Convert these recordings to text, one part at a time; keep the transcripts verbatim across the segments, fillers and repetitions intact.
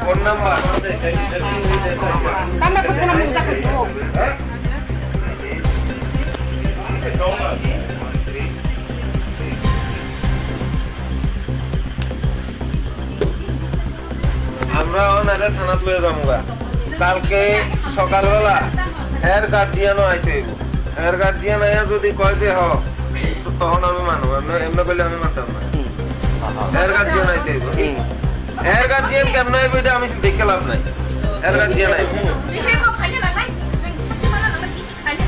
Phone number. আমরা ওনারে থানাত লয়ে যাবো গা। কালকে সকালবেলা এর গার্জিয়ানও আইতে হইব। এর গার্জিয়ান আইয়া যদি কয় যে হ, তো তখন আমি মানবো, এমনি, এমনি করলে আমি মানতাম না। এর গার্জিয়ান আইতে হইব। এর গার্জিয়ান কেমন আইব এটা আমি দেখে লাভ নাই। এর গার্জিয়ান আইব।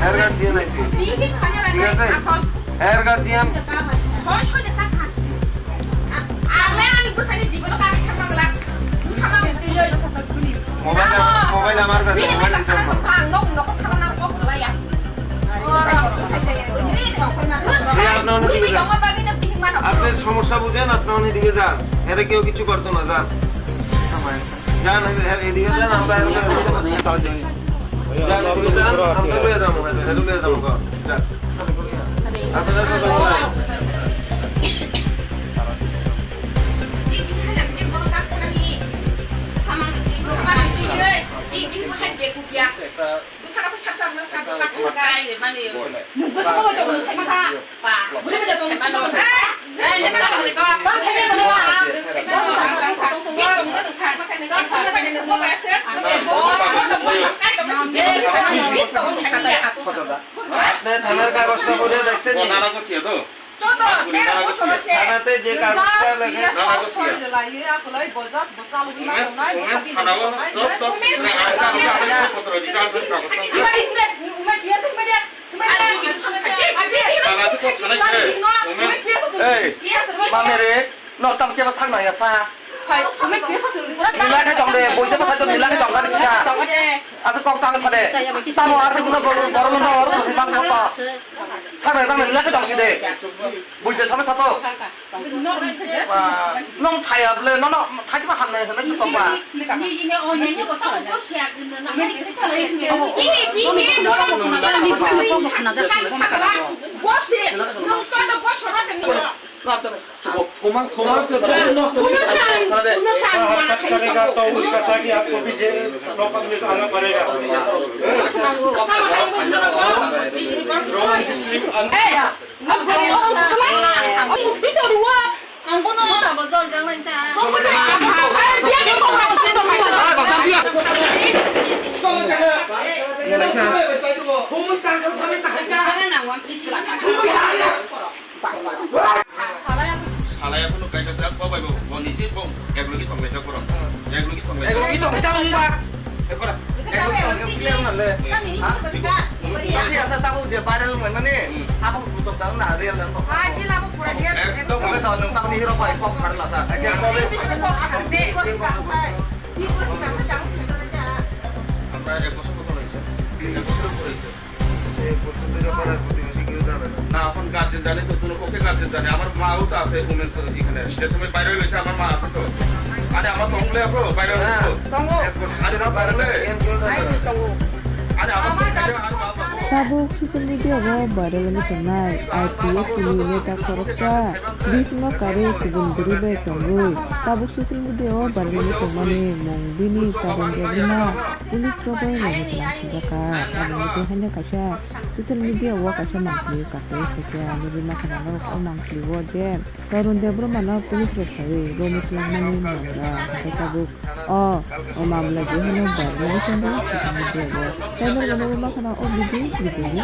এর গার্জিয়ান আইছে। ঠিক আছে? এর গার্জিয়ান। মোবাইল আমার, মোবাইল আমার কাছে, মোবাইল দিতে হবে। সে আপনার অন্য দিকে যান। আপনি সমস্যা বুঝেন, আপনি অন্য দিকে যান। এরা কেউ কিছু করতো না, যান। যান, এ-, এদিকে যান, আমরা এদিকে যান। যান, এদিকে যান, আমরা লয়ে যাবো, এদিকে লয়ে যাবো, যান। আপনারা তো যান। আপনি থানার কাগজটা পড়ে দেখছেন নি? থানাতে যে কাগজটা লেখে, এই, মানে রে, নরতাম কেবা সাংনা ya sa. Nila khe tong de, boite bwsai to nila khe tong kha de kisa. Aswk kok tang kha de. Tamo aswk no borok no borok no si mang kha. Sakna tang nila khe tong si de. Boite sama sato. Nong thaya ble, no no thai ma hamnai hamnai to ba. Komang, komang, komang. हरकत करेगा तो उसका साथ ही आपको भी जेल नौकत में आना पड़ेगा। Salai abono kaisa jak bo bai bo, bo ni si bo, ek logi tong lai jak borok. Ek logi tong lai jak. Ek logi tong lai jak wngba. Ek ora. Ek logi tong lai jak wngba le. Ha? Tapi ada tahu dia viral mana ni? Hmm. Apa butuh tahu na real dan kok. Ekdom. Tapi tahu nang tahu ni hero bai kok viral lah. Ekdom. আমরা এক বছর কথা হয়েছে, এক বছর পরে হয়েছে। এই পর্যন্ত যে পাড়ার প্রতিবেশী কেউ জানে না। না, এখন গার্জেন জানে তো, কোনো পক্ষে গার্জেন জানে। আমার মাও তো আছে উমেন্স এখানে। যে সময় বাইরে হয়েছে, আমার মা আছে তো। আরে, আমার তো হলে আপনি বাইরে হয়েছে তো। হ্যাঁ, তঙ্গ। আরে, আমার বাইরে হলে। কেউ জানে না। আরে, আমার তো আর মা বাবা। Tabuk social media o viral wngwi tongnai I P F T ni neta khoroksa bihikno karwi kubun bwrwi bai tongwi. Tabuk social media o viral wngwi tongmani mung bini Tarun Debbarma. Police rok bai logi tongjakha. Abo ni twi haino kaisa social media o kaisa mangpili kasui sokya nugwi mankha norok o mangpili o je Tarun Debbarma no police rok phaiwi romwi twlangmani manga hwnkhe tabuk o, o mamla je haino viral wngwi tongo social media o. Tei norok bo nugwi mankha na o video, video ni.